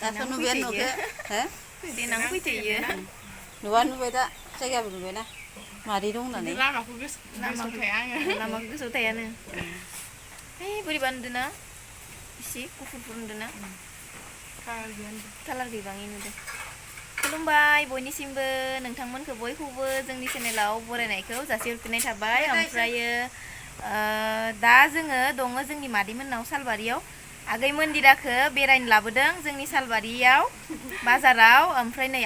दासो नुबाय न'खौ हो देनां फैथ'यो नुबाय दा जायगाबो नुबायना मादै दं होननानै लामाखौ गोसोआव थायानो है बोरैबा नुदोंना इसे गुफुरफोर नुदोंना कालार गैबाङै नुदों खुलुमबाय बयनिसिमबो नोंथांमोनखौ बयखौबो जोंनि चेनेलाव बरायनायखौ जासिहरफिननाय थाबाय ओमफ्रायो दा जोङो दङ जोंनि मादैमोननाव सालबारियाव आगै मन्दिराखौ बेरायनो लाबोदों जोंनि सालबारियाव बाजाराव ओमफ्राय नै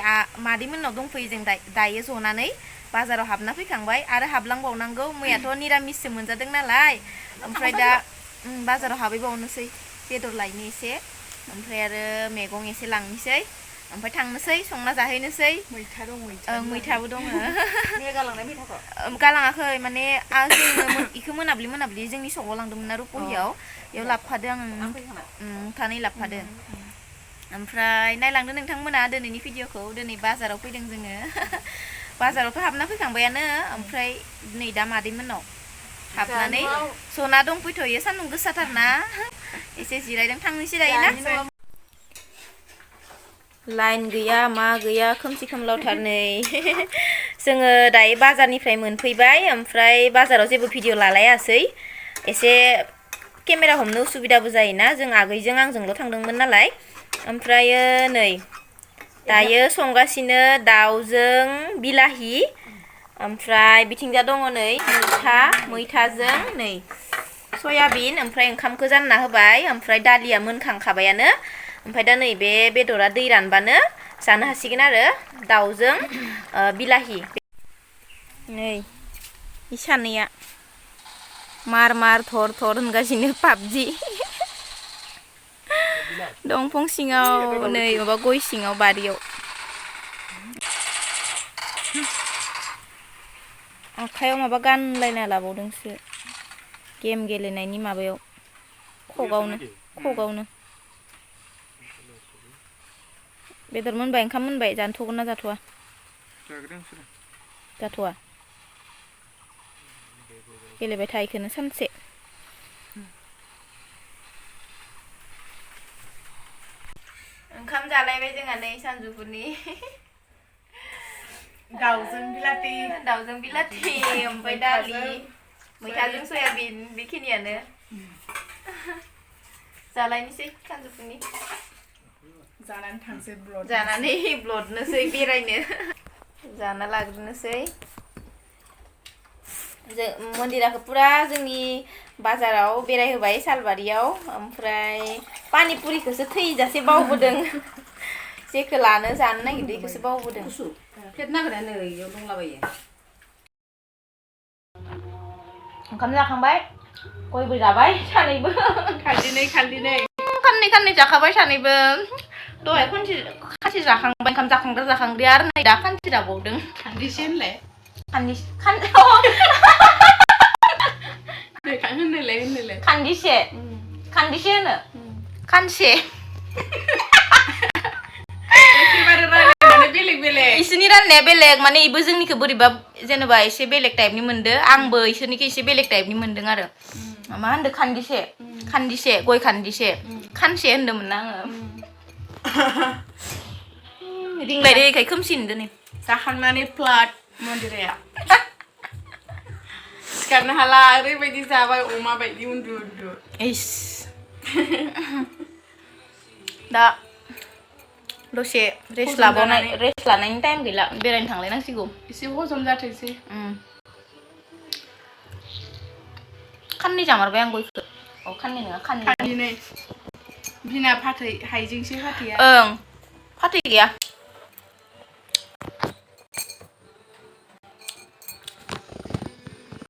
मादैमोननाव दंफैयो जों दायो जनानै बाजाराव हाबना फैखांबाय आरो हाबलांबावनांगौ मैयाथ' निरामिससो मोनजादों नालाय ओमफ्राय दा बाजाराव हाबैबावनोसै बेदर लायनो एसे ओमफ्राय आरो मैगं एसे लांनोसै ओमफ्राय थांनोसै संना जाहैनोसै मैथाबो दङ गालाङाखै माने जोङो इखौ मोनाब्लि जोंनि सकाव लांदोंमोन ना रुपहियाव बेयाव लाबोफादों आं थानै लाबोफादों ओमफ्राय नायलांदो नोंथांमोना दिनैनि भिडिअखौ दिनै बाजाराव फैदों जोङो बाजारावथ' हाबना फैखांबायानो ओमफ्राय नै दा मादैमोननाव हाबनानै जना दंफैथ'यो सान्दुं गोसाथारना एसे जिरायदों थांनोसै दायोना लाइन गैया मा गैया खोमसि खोमलावथार नै जोङो दायो बाजारनिफ्राय मोनफैबाय ओमफ्राय बाजाराव जेबो भिडिअ लालायासै एसे केमेरा हमनो उसुबिदाबो जायोना जों आगैजों आंजोंल' थांदोंमोन नालाय ओमफ्रायो नै दायो संगासिनो दाउजों बिलाहि ओमफ्राय बिथिंजा दङ नै मैथाजों नै सयाबिन ओमफ्राय ओंखामखौ जानना होबाय ओमफ्राय दालिया मोनखांखाबायानो ओमफ्राय दा नैबे बेदरा दै रानबानो जानो हासिगोन आरो दाउजों बिलाहि नै इ सानैया मार थर होनगासिनो पाबजि दंफां सिङाव नै माबा गय सिङाव बारियाव आखायाव माबा गानलायना लाबावदोंसो गेम गेलेनायनि माबायाव खगावनो बेदर मोनबाय ओंखाम मोनबाय जानोथ'गोन ना जाथ'वा जाथ'वा गेलेबाय थायोखौनो सानसे ओंखाम जालायबाय जोंहा नै सानजौफुनि दाउजों बिलाथि ओमफ्राय दालि मैथाजों सयाबिन बेखिनियानो जालायनोसै सानजौफुनि जानानै ब्लडनोसै बेरायनो जाना लाग्रोनोसै मन्दिराखौ पुरा जोंनि बाजाराव बेरायहोबाय सालबारियाव ओमफ्राय पानिपुरिखौसो थैजासे बावबोदों जेखौ जानो नागिरदों बेखौसो बावबोदों फेट नागिरना नै इयाव दंलाबायो ओंखाम जाखांबाय गयबो जाबाय सानैबो खाननै जाखाबाय सानैबो दहाय खानसे जाखांबाय ओंखाम जाखांग्रा आरो नै दा खानसे जाबावदों खान्दिसे होनलाय खान्दिसे होनो खानसे इसोरनि राननाया बेलेग माने इबो जोंनिखौ बोरैबा जेनेबा एसे बेलेग टाइपनि मोनदो आंबो इसोरनिखौ एसे बेलेग टाइपनि मोनदों आरो मा होनदो खान्दिसे गय खान्दिसे खानसे होनदोंमोन ना आङो रिंलायदो इखाय खोमसि नुदो नै जाखांनानै फ्लाट मन्दिराया सिखारनो हाला ओरैबायदि जाबाय अमा बायदि उन्दु इस दा दसे रेस्ट लानायनि टाइम गैला बेरायनो थांलायनांसिगौ एसे हजम जाथोंसै खाननै जामारबाय आं गयखौ खाननै नङा खाननै बिना फाथै हाइजेंसो फाथैया ओं फाथै गैया